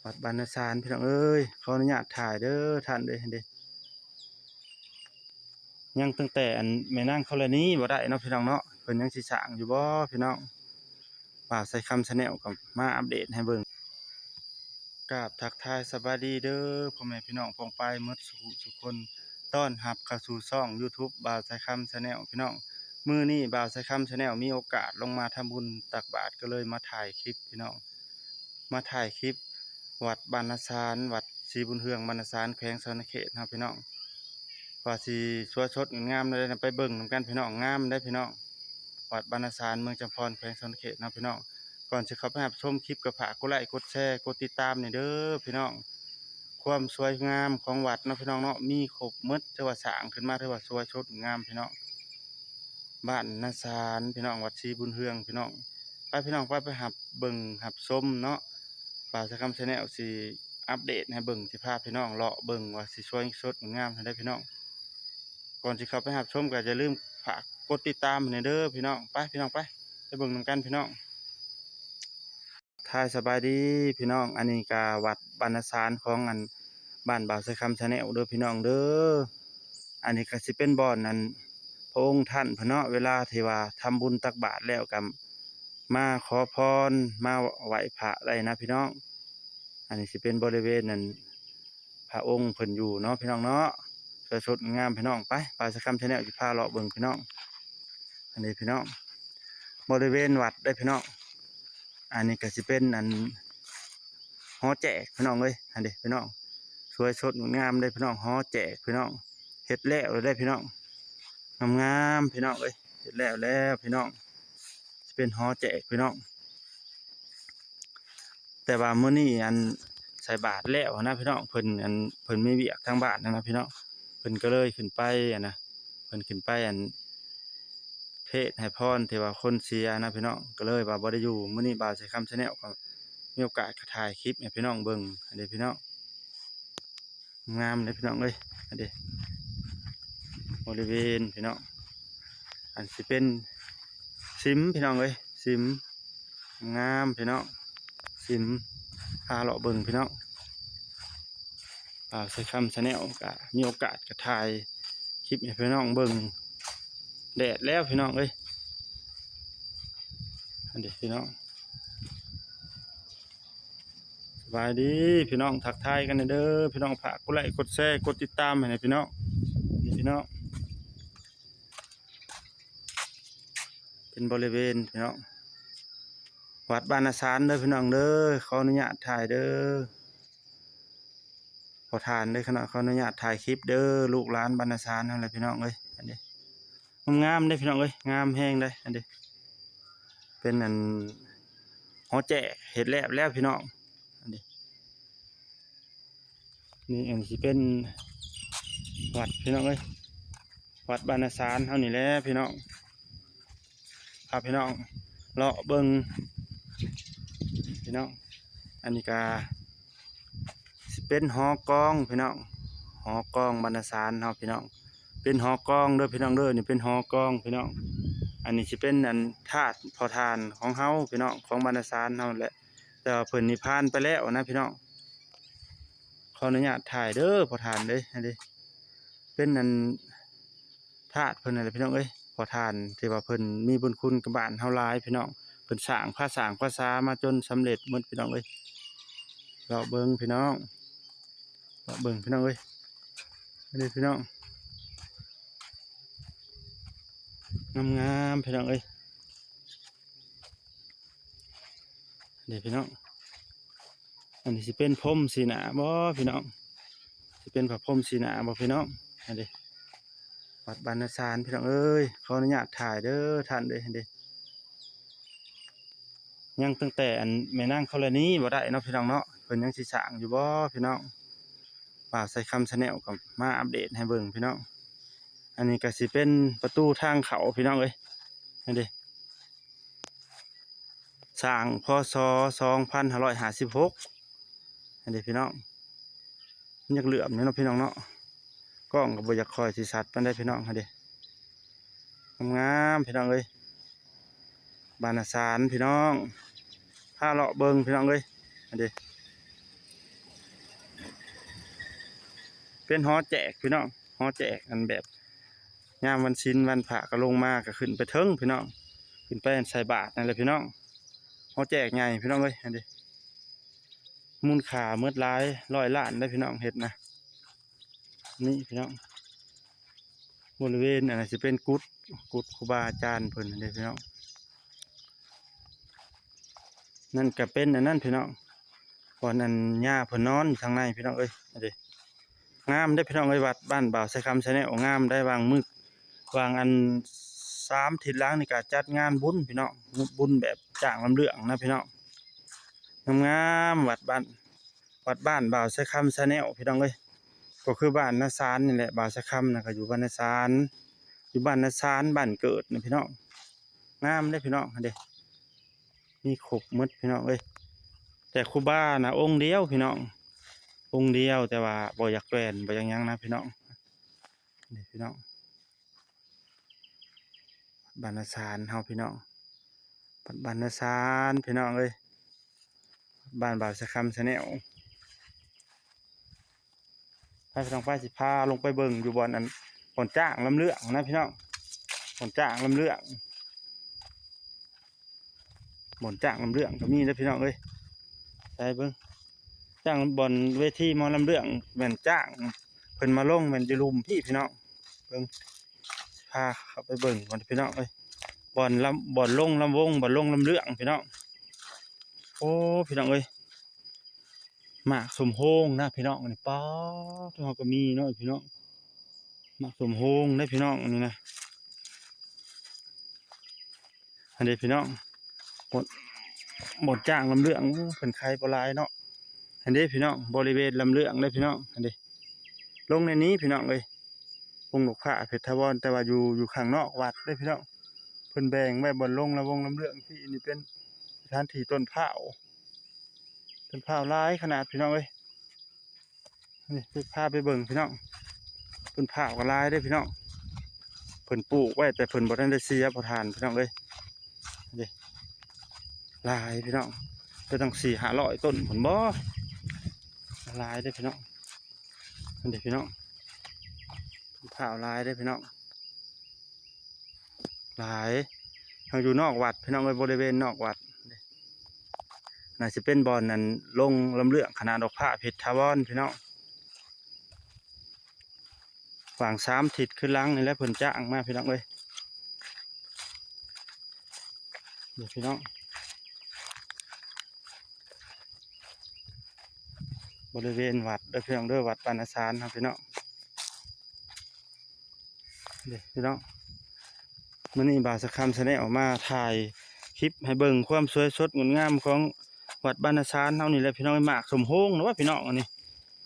ວັດບ້ານນາຊານ ພີ່ນ້ອງເອີຍ, ຂໍອະນຸຍາດຖ່າຍເດີທ່ານເດີ. ເຫັນເດ້ ຍັງຕັ້ງແຕ່ອັນແມ່ນາງທໍລະນີບໍ່ໄດ້ເນາະ ພີ່ນ້ອງເນາະ, ເພິ່ນຍັງຊິສ້າງຢູ່ບໍ່ ພີ່ນ້ອງ? ບ່າວໄຊຄຳ Channel ກໍມາອັບເດດໃຫ້ເບິ່ງ. ກາບທັກທາຍສະບາຍດີເດີ ພໍ່ແມ່ພີ່ນ້ອງປ້ອງປາຍໝົດສູ່ຜູ້ສູ່ຄົນ, ຕ້ອນຮັບເຂົ້າສູ່ຊ່ອງ YouTube ບ່າວໄຊຄຳ Channel ພີ່ນ້ອງ. ມື້ນີ້ບ່າວໄຊຄຳ Channel ມີໂອກາດລົງມາທຳບຸນຕັກບາດ ກໍເລີຍມາຖ່າຍຄລິບ ພີ່ນ້ອງ. ມາຖ່າຍຄລິບວັດບ້ານນາຊານ, ວັດສີບຸນເຮືອງບ້ານນາຊານ ແຂວງສະຫວັນນະເຂດເຮົາ ພີ່ນ້ອງ. ວ່າຊິສວຍສົດງາມແນວໃດນະ ໄປເບິ່ງນຳກັນ ພີ່ນ້ອງ. ງາມເດ້ ພີ່ນ້ອງ, ວັດບ້ານນາຊານ ເມືອງຈຳພອນ ແຂວງສະຫວັນນະເຂດເນາະ ພີ່ນ້ອງ. ກ່ອນຊິເຂົ້າໄປຮັບຊົມຄລິບ ກໍຝາກກົດໄລກົດແຊ ກົດຕິດຕາມນີ້ເດີ ພີ່ນ້ອງ. ຄວາມສວຍງາມຂອງວັດເນາະ ພີ່ນ້ອງເນາະ, ມີຄົບໝົດ ຖືວ່າສ້າງຂຶ້ນມາ ຖືວ່າສວຍສົດງາມ ພີ່ນ້ອງ. ບ້ານນາຊານ ພີ່ນ້ອງ, ວັດສີບຸນເຮືອງ ພີ່ນ້ອງ. ໄປ ພີ່ນ້ອງ, ໄປ ໄປຮັບເບິ່ງຮັບຊົມເນາະ. ບ່າວໄຊຄຳ Channel ຊິອັບເດດໃຫ້ເບິ່ງ, ຊິພາພີ່ນ້ອງເລາະເບິ່ງວ່າຊິສວຍສົດງາມເທົ່າໃດ ພີ່ນ້ອງ. ກ່ອນຊິເຂົ້າໄປຮັບຊົມ ກໍຢ່າລືມຝາກກົດຕິດຕາມໃຫ້ແດ່ເດີ ພີ່ນ້ອງ. ໄປ ພີ່ນ້ອງ, ໄປ ໄປເບິ່ງນຳກັນ ພີ່ນ້ອງ. ທັກທາຍສະບາຍດີພີ່ນ້ອງ, ອັນນີ້ກະວັດບ້ານນາຊານຂອງອັນບ້ານບ່າວໄຊຄຳ Channel ເດີພີ່ນ້ອງເດີ. ອັນນີ້ກະຊິເປັນບ່ອນອັນພະອົງທ່ານເພິ່ນເນາະ, ເວລາທີ່ວ່າທຳບຸນຕັກບາດແລ້ວກະມາຂໍພອນ ມາໄຫວ້ພະໄດ້ນະພີ່ນ້ອງ. ອັນນີ້ຊິເປັນບໍລິເວນອັນພະອົງເພິ່ນຢູ່ເນາະ ພີ່ນ້ອງເນາະ. ສວຍສົດງາມພີ່ນ້ອງ. ໄປ ບ່າວໄຊຄຳ Channel ຊິພາເລາະເບິ່ງພີ່ນ້ອງ. ອັນນີ້ພີ່ນ້ອງ ບໍລິເວນວັດເດ້ພີ່ນ້ອງ. ອັນນີ້ກໍຊິເປັນອັນຫໍແຈກພີ່ນ້ອງເອີຍ. ອັນນີ້ພີ່ນ້ອງ ສວຍສົດງົດງາມເດ້ພີ່ນ້ອງ, ຫໍແຈກພີ່ນ້ອງ. ເຮັດແລ້ວແລ້ວເດ້ພີ່ນ້ອງ, ງາມໆ ພີ່ນ້ອງເອີຍ, ເຮັດແລ້ວແລ້ວພີ່ນ້ອງ. ຊິເປັນຫໍແຈກພີ່ນ້ອງ. ແຕ່ວ່າມື້ນີ້ອັນໃສ່ບາດແລ້ວນະພີ່ນ້ອງ, ເພິ່ນອັນ ເພິ່ນມີວຽກທາງບ້ານນະພີ່ນ້ອງ, ເພິ່ນກໍເລີຍຂຶ້ນໄປອັນນະ ເພິ່ນຂຶ້ນໄປອັນເທດໃຫ້ພອນທີ່ວ່າຄົນເສຍນະພີ່ນ້ອງ, ກໍເລີຍວ່າບໍ່ໄດ້ຢູ່. ມື້ນີ້ບ່າວໄຊຄຳ Channel ກໍມີໂອກາດກໍຖ່າຍຄລິບໃຫ້ພີ່ນ້ອງເບິ່ງ ອັນນີ້ພີ່ນ້ອງ. ງາມເດ້ພີ່ນ້ອງເອີຍ. ອັນນີ້ບໍລິເວນພີ່ນ້ອງ ອັນຊິເປັນສິມພີ່ນ້ອງເອີຍ, ສິມງາມພີ່ນ້ອງ, ສິມ ພາເລາະເບິ່ງພີ່ນ້ອງ. ບ່າວໄຊຄຳ Channel ກະມີໂອກາດກະຖ່າຍຄລິບໃຫ້ພີ່ນ້ອງເບິ່ງ. ແດດແລ້ວພີ່ນ້ອງເອີຍ. ອັນນີ້ພີ່ນ້ອງ ສະບາຍດີພີ່ນ້ອງ, ທັກທາຍກັນແດ່ເດີພີ່ນ້ອງ. ຝາກກົດໄລກົດແຊ ກົດຕິດຕາມໃຫ້ແດ່ພີ່ນ້ອງ. ນີ້ພີ່ນ້ອງ ເປັນບໍລິເວນພີ່ນ້ອງ ວັດບ້ານນາຊານເດີພີ່ນ້ອງເດີ. ຂໍອະນຸຍາດຖ່າຍເດີ ຂໍທ່ານເດີ, ຂໍອະນຸຍາດຖ່າຍຄລິບເດີ. ລູກຫຼານບ້ານນາຊານເຮົາແຫຼະພີ່ນ້ອງເອີຍ. ອັນນີ້ງາມເດ້ພີ່ນ້ອງເອີຍ, ງາມແຮງເດ້. ອັນນີ້ເປັນອັນຫໍແຈກ ເຮັດແລ້ວແລ້ວພີ່ນ້ອງ. ອັນນີ້ ນີ້ອັນຊິເປັນວັດພີ່ນ້ອງເອີຍ, ວັດບ້ານນາຊານເຮົານີ້ແຫຼະພີ່ນ້ອງ. ພາພີ່ນ້ອງເລາະເບິ່ງພີ່ນ້ອງ. ອັນນີ້ກະຊິເປັນຫໍກອງພີ່ນ້ອງ, ຫໍກອງບ້ານນາຊານເຮົາພີ່ນ້ອງ. ເປັນຫໍກອງເດີພີ່ນ້ອງເດີ, ນີ້ເປັນຫໍກອງພີ່ນ້ອງ. ອັນນີ້ຊິເປັນອັນທາດພໍ່ທ່ານຂອງເຮົາພີ່ນ້ອງ, ຂອງບ້ານນາຊານເຮົາແຫຼະ, ແຕ່ວ່າເພິ່ນນິບພານໄປແລ້ວນະພີ່ນ້ອງ. ຂໍອະນຸຍາດຖ່າຍເດີພໍ່ທ່ານເດີ. ອັນນີ້ເປັນອັນທາດເພິ່ນນັ້ນແຫຼະພີ່ນ້ອງເອີຍ, ພໍ່ທ່ານທີ່ວ່າເພິ່ນມີບຸນຄຸນກັບບ້ານເຮົາຫຼາຍພີ່ນ້ອງ. ເພິ່ນສ້າງ ພາສ້າງພາສາມາຈົນສຳເລັດໝົດພີ່ນ້ອງເອີຍ. ເລາະເບິ່ງພີ່ນ້ອງ ເລາະເບິ່ງພີ່ນ້ອງເອີຍ. ອັນນີ້ພີ່ນ້ອງ ງາມໆ ພີ່ນ້ອງເອີຍ. ນີ້ພີ່ນ້ອງ ອັນນີ້ຊິເປັນພົມສີໜ້າບໍ່ພີ່ນ້ອງ? ຊິເປັນພະພົມສີໜ້າບໍ່ພີ່ນ້ອງ? ອັນນີ້ວັດບ້ານນາຊານພີ່ນ້ອງເອີຍ. ຂໍອະນຸຍາດຖ່າຍເດີທ່ານເດີ. ອັນນີ້ ຍັງຕັ້ງແຕ່ອັນແມ່ນາງທໍລະນີບໍ່ໄດ້ເນາະພີ່ນ້ອງເນາະ, ເພິ່ນຍັງຊິສ້າງຢູ່ບໍ່ພີ່ນ້ອງ? ບ່າວໄຊຄຳ Channel ກໍມາອັບເດດໃຫ້ເບິ່ງພີ່ນ້ອງ. ອັນນີ້ກໍຊິເປັນປະຕູທາງເຂົ້າພີ່ນ້ອງເອີຍ. ອັນນີ້ສ້າງ ພ.ສ. ສອງພັນຫ້າຮ້ອຍຫ້າສິບຫົກ. ອັນນີ້ພີ່ນ້ອງ ມັນຢາກເຫຼື້ອມແດ່ເນາະພີ່ນ້ອງເນາະ, ກ້ອງກໍບໍ່ຢາກຄ່ອຍຊິຊັດປານໃດພີ່ນ້ອງ. ຫັ້ນເດ້ ງາມໆ ພີ່ນ້ອງເອີຍ. ບ້ານນາຊານພີ່ນ້ອງ ພາເລາະເບິ່ງພີ່ນ້ອງເອີຍ. ຫັ້ນເດ້ ປັນຫໍແຈກພີ່ນ້ອງ, ຫໍແຈກອັນແບບຍາມວັນສິນວັນພະກໍລົງມາ ກໍຂຶ້ນໄປເທິງພີ່ນ້ອງ, ຂຶ້ນໄປອັນໃສ່ບາດນັ້ນແຫຼະພີ່ນ້ອງ. ຫໍແຈກໃຫຍ່ພີ່ນ້ອງເອີຍ, ອັນນີ້ມູນຄ່າໝົດຫຼາຍຮ້ອຍລ້ານເດ້ພີ່ນ້ອງ ເຮັດນະ. ນີ້ພີ່ນ້ອງ ບໍລິເວນອັນນັ້ນຊິເປັນກຸດ ກຸດຄູບາອາຈານເພິ່ນເດ້ພີ່ນ້ອງ. ນັ້ນກໍເປັນອັນນັ້ນພີ່ນ້ອງ ບ່ອນອັນຍ່າເພິ່ນນອນຢູ່ທາງໃນພີ່ນ້ອງເອີຍ. ນີ້ເດ້ ງາມເດ້ພີ່ນ້ອງເອີຍ, ວັດບ້ານບ່າວໄຊຄຳ Channel ງາມໄດ້. ວາງມື້ ວາງອັນສາມທິດຫຼັງນີ້ກໍຈັດງານບຸນພີ່ນ້ອງ, ບຸນແບບຈ້າງລຳເລື່ອງນະພີ່ນ້ອງ, ງາມໆ. ວັດບ້ານ ວັດບ້ານບ່າວໄຊຄຳ Channel ພີ່ນ້ອງເອີຍ, ກໍຄືບ້ານນາຊານນີ້ແຫຼະ. ບ່າວໄຊຄຳນະກໍຢູ່ບ້ານນາຊານ, ຢູ່ບ້ານນາຊານ ບ້ານເກີດນະພີ່ນ້ອງ. ງາມເດ້ພີ່ນ້ອງ ຫັ້ນເດ້ ມີຄົບໝົດພີ່ນ້ອງເອີຍ. ແຕ່ຄູບານະອົງດຽວພີ່ນ້ອງ, ອົງດຽວ ແຕ່ວ່າບໍ່ຢາກແກວ່ນ ບໍ່ຢາກຫຍັງນະພີ່ນ້ອງ. ນີ້ພີ່ນ້ອງ ບ້ານນາຊານເຮົາພີ່ນ້ອງ, ບ້ານນາຊານພີ່ນ້ອງເອີຍ, ບ້ານບ່າວໄຊຄຳ Channel. ໄປພີ່ນ້ອງ ໄປ ຊິພາລົງໄປເບິ່ງຢູ່ບ່ອນອັນ ບ່ອນຈ້າງລຳເລື່ອງນະພີ່ນ້ອງ, ບ່ອນຈ້າງລຳເລື່ອງ. ບ່ອນຈ້າງລຳເລື່ອງກໍມີເດ້ພີ່ນ້ອງເອີຍ. ໄປເບິ່ງ ຈ້າງ ບ່ອນເວທີໝໍລຳເລື່ອງ ແມ່ນຈ້າງເພິ່ນມາລົງ ແມ່ນຢູ່ລຸ່ມພີ້ພີ່ນ້ອງ. ເບິ່ງ ພາເຂົ້າໄປເບິ່ງກ່ອນພີ່ນ້ອງເອີຍ, ບ່ອນລຳ ບ່ອນລົງລຳວົງ ບ່ອນລົງລຳເລື່ອງພີ່ນ້ອງ. ໂອ້ ພີ່ນ້ອງເອີຍ ໝາກສົມໂຮງນະພີ່ນ້ອງ. ອັນນີ້ ປາດ ເຮົາກໍມີເນາະພີ່ນ້ອງ, ໝາກສົມໂຮງເດ້ພີ່ນ້ອງ ອັນນີ້ນະ. ຫັ້ນເດ້ພີ່ນ້ອງ ບ່ອນ ບ່ອນຈ້າງລຳເລື່ອງ. ໂອ້ ເພິ່ນຂາຍບໍ່ຫຼາຍເນາະ. ຫັ້ນເດ້ພີ່ນ້ອງ ບໍລິເວນລຳເລື່ອງເດ້ພີ່ນ້ອງ. ຫັ້ນເດ້ ລົງໃນນີ້ພີ່ນ້ອງເອີຍ, ວົງດອກພ້າເພັດຖາວອນ ແຕ່ວ່າຢູ່ ຢູ່ຂ້າງນອກວັດເດ້ພີ່ນ້ອງ. ເພິ່ນແບ່ງໄວ້ບ່ອນລົງລະວົງລຳເລື່ອງ. ທີ່ນີ້ເປັນສະຖານທີ່ຕົ້ນພ້າວ, ຕົ້ນພ້າວຫຼາຍຂະໜາດພີ່ນ້ອງເອີຍ. ນີ້ ຊິພາໄປເບິ່ງພີ່ນ້ອງ, ຕົ້ນພ້າວກໍຫຼາຍເດ້ພີ່ນ້ອງ. ເພິ່ນປູກໄວ້ ແຕ່ເພິ່ນບໍ່ທັນໄດ້ເສຍ ພໍ່ທ່ານ ພີ່ນ້ອງເອີຍ. ນີ້ ຫຼາຍພີ່ນ້ອງ, ເປັນຕັ້ງສີ່ຫ້າຮ້ອຍຕົ້ນພຸ້ນບໍ, ຫຼາຍເດ້ພີ່ນ້ອງ. ຫັ້ນເດ້ພີ່ນ້ອງ ຕົ້ນພ້າວຫຼາຍເດ້ພີ່ນ້ອງ. ຫຼາຍ ເຮົາຢູ່ນອກວັດພີ່ນ້ອງເອີຍ, ບໍລິເວນນອກວັດ. ໜ້າຊິເປັນບ່ອນນັ້ນ ລົງລຳເລື່ອງຄະນະດອກພ້າເພັດຖາວອນພີ່ນ້ອງ. ຫວ່າງສາມທິດຄືຫຼັງນີ້ແຫຼະ ເພິ່ນຈ້າງມາພີ່ນ້ອງເອີຍ. ນີ້ພີ່ນ້ອງ ບໍລິເວນວັດເດີພີ່ນ້ອງເດີ, ວັດບ້ານນາຊານເຮົາພີ່ນ້ອງ. ເດ້ພີ່ນ້ອງ ມື້ນີ້ບ່າວສະຄຳ Channel ມາຖ່າຍຄລິບໃຫ້ເບິ່ງຄວາມສວຍສົດງົດງາມຂອງວັດບ້ານນາຊານເຮົານີ້ແຫຼະພີ່ນ້ອງ. ໝາກສົມໂຮງນະວ່າພີ່ນ້ອງ ອັນນີ້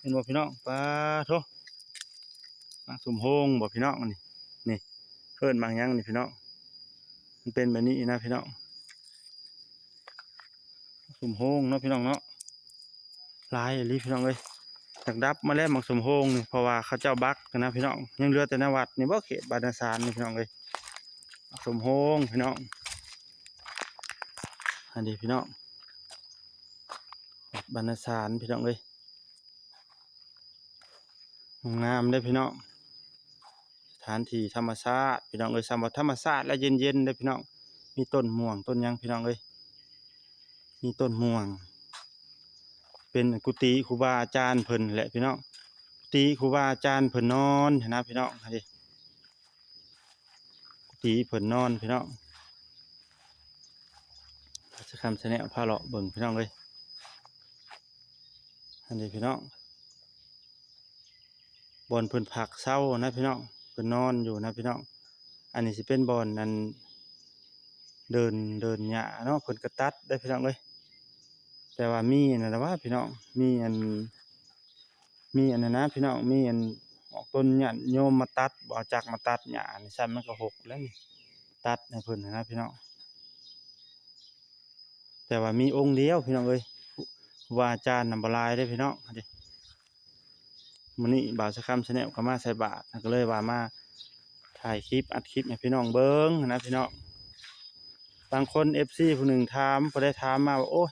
ເຫັນບໍ່ພີ່ນ້ອງ? ປາໂທ້ ໝາກສົມໂຮງບໍ່ພີ່ນ້ອງ? ອັນນີ້ ນີ້ ເອີ້ນໝາກຫຍັງນີ້ພີ່ນ້ອງ? ມັນເປັນແບບນີ້ນະພີ່ນ້ອງ. ໝາກສົມໂຮງເນາະພີ່ນ້ອງເນາະ, ຫຼາຍອີ່ຫຼີພີ່ນ້ອງເອີຍ. ຢາກດັບມາແລ້ວໝາກສົມໂຮງນີ້ ເພາະວ່າເຂົາເຈົ້າບັກນະພີ່ນ້ອງ. ຍັງເຫຼືອແຕ່ໃນວັດນີ້ບໍ່ ເຂດບ້ານນາຊານນີ້ພີ່ນ້ອງເອີຍ. ໝາກສົມໂຮງພີ່ນ້ອງ ອັນນີ້ພີ່ນ້ອງ ວັດບ້ານນາຊານພີ່ນ້ອງເອີຍ. ງາມເດ້ພີ່ນ້ອງ, ສະຖານທີ່ທຳມະຊາດພີ່ນ້ອງເອີຍ. ສ່ຳວ່າທຳມະຊາດ ແລະ ເຢັນໆເດ້ພີ່ນ້ອງ. ມີຕົ້ນມ່ວງຕົ້ນຫຍັງພີ່ນ້ອງເອີຍ, ມີຕົ້ນມ່ວງ. ເປັນກຸຕິຄູບາອາຈານເພິ່ນແຫຼະພີ່ນ້ອງ, ກຸຕິຄູບາອາຈານເພິ່ນນອນຫັ້ນນະພີ່ນ້ອງ. ຫັ້ນເດ້ ກຸຕິເພິ່ນນອນພີ່ນ້ອງ. ສະຄຳ Channel ພາເລາະເບິ່ງພີ່ນ້ອງເອີຍ. ຫັ້ນເດ້ພີ່ນ້ອງ ບ່ອນເພິ່ນພັກເຊົານະພີ່ນ້ອງ, ເພິ່ນນອນຢູ່ນະພີ່ນ້ອງ. ອັນນີ້ຊິເປັນບ່ອນອັນເດີ່ນ ເດີ່ນຫຍ້າເນາະ, ເພິ່ນກໍຕັດໄດ້ພີ່ນ້ອງເອີຍ. ແຕ່ວ່າມີອັນນັ້ນລະວ່າພີ່ນ້ອງ, ມີອັນ ມີອັນນັ້ນນະພີ່ນ້ອງ, ມີອັນອອກຕົ້ນຍາດໂຍມມາຕັດ, ບໍ່ເອົາຈັກມາຕັດຫຍ້ານີ້ ຊັ້ນມັນກໍຫົກແລ້ວນີ້, ຕັດໃຫ້ເພິ່ນຫັ້ນນະພີ່ນ້ອງ. ແຕ່ວ່າມີອົງດຽວພີ່ນ້ອງເອີຍ, ຄູບາອາຈານນຳບໍ່ຫຼາຍເດ້ພີ່ນ້ອງ. ມື້ນີ້ບ່າວສະຄຳ Channel ກໍມາໃສ່ບາດ, ກໍເລີຍວ່າມາຖ່າຍຄລິບ ອັດຄລິບໃຫ້ພີ່ນ້ອງເບິ່ງນະພີ່ນ້ອງ. ບາງຄົນ ເອັຟຊີ ຜູ້ໜຶ່ງຖາມ, ຜູ້ໃດຖາມມາວ່າ ໂອ້ຍ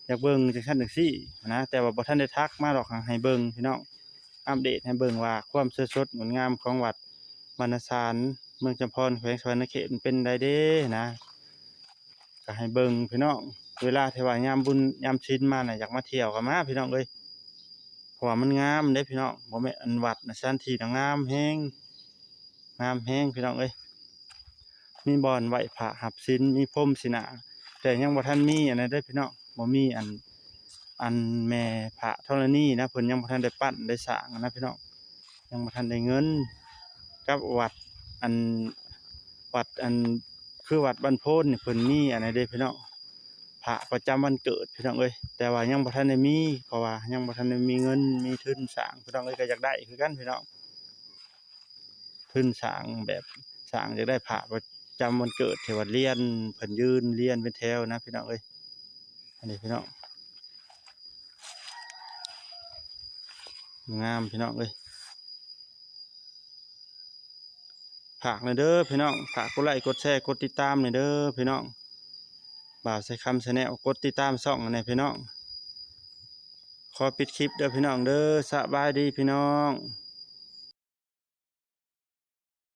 ຢາກເບິ່ງຈັ່ງຊັ້ນຈັ່ງຊີ້ນະ, ແຕ່ວ່າບໍ່ທັນໄດ້ທັກມາດອກ ໃຫ້ເບິ່ງພີ່ນ້ອງ. ອັບເດດໃຫ້ເບິ່ງວ່າຄວາມສວຍສົດງົດງາມຂອງວັດວັນນະສານ ເມືອງຈຳພອນ ແຂວງສະຫວັນນະເຂດ ມັນເປັນໃດເດ້ນະ. ກໍໃຫ້ເບິ່ງພີ່ນ້ອງ ເວລາທີ່ວ່າຍາມບຸນຍາມສິນມານະ ຢາກມາທ່ຽວກໍມາພີ່ນ້ອງເອີຍ ເພາະວ່າມັນງາມເດ້ພີ່ນ້ອງ. ບໍ່ແມ່ນ ອັນວັດນະ ສະຖານທີ່ນະງາມແຮງ ງາມແຮງພີ່ນ້ອງເອີຍ. ມີບ່ອນໄຫວ້ພະຮັບສິນ ມີພົມສີໜ້າ ແຕ່ຍັງບໍ່ທັນມີອັນນັ້ນເດ້ພີ່ນ້ອງ ບໍ່ມີອັນ ອັນແມ່ພະທໍລະນີນະ ເພິ່ນຍັງບໍ່ທັນໄດ້ປັ້ນໄດ້ສ້າງນະພີ່ນ້ອງ ຍັງບໍ່ທັນໄດ້ເງິນ. ກັບວັດ ອັນ ວັດ ອັນ ຄືວັດບ້ານໂພນນີ້ ເພິ່ນມີອັນນັ້ນເດ້ພີ່ນ້ອງ ພະປະຈຳວັນເກີດພີ່ນ້ອງເອີຍ ແຕ່ວ່າຍັງບໍ່ທັນໄດ້ມີ ເພາະວ່າຍັງບໍ່ທັນໄດ້ມີເງິນມີທຶນສ້າງພີ່ນ້ອງເອີຍ. ກໍຢາກໄດ້ຄືກັນພີ່ນ້ອງ ທຶນສ້າງແບບ ສ້າງ ຢາກໄດ້ພະປະຈຳວັນເກີດທີ່ວ່າລຽນ ເພິ່ນຢືນລຽນເປັນແຖວນະພີ່ນ້ອງເອີຍ. ອັນນີ້ພີ່ນ້ອງ ງາມພີ່ນ້ອງເອີຍ. ຝາກແດ່ເດີພີ່ນ້ອງ ຝາກກົດໄລ້ກົດແຊກົດຕິດຕາມແດ່ເດີພີ່ນ້ອງ ບ່າວໄຊຄຳ Channel ກົດຕິດຕາມຊ່ອງແດ່ພີ່ນ້ອງ. ຂໍປິດຄລິບເດີພີ່ນ້ອງເດີ ສະບາຍດີພີ່ນ້ອງ.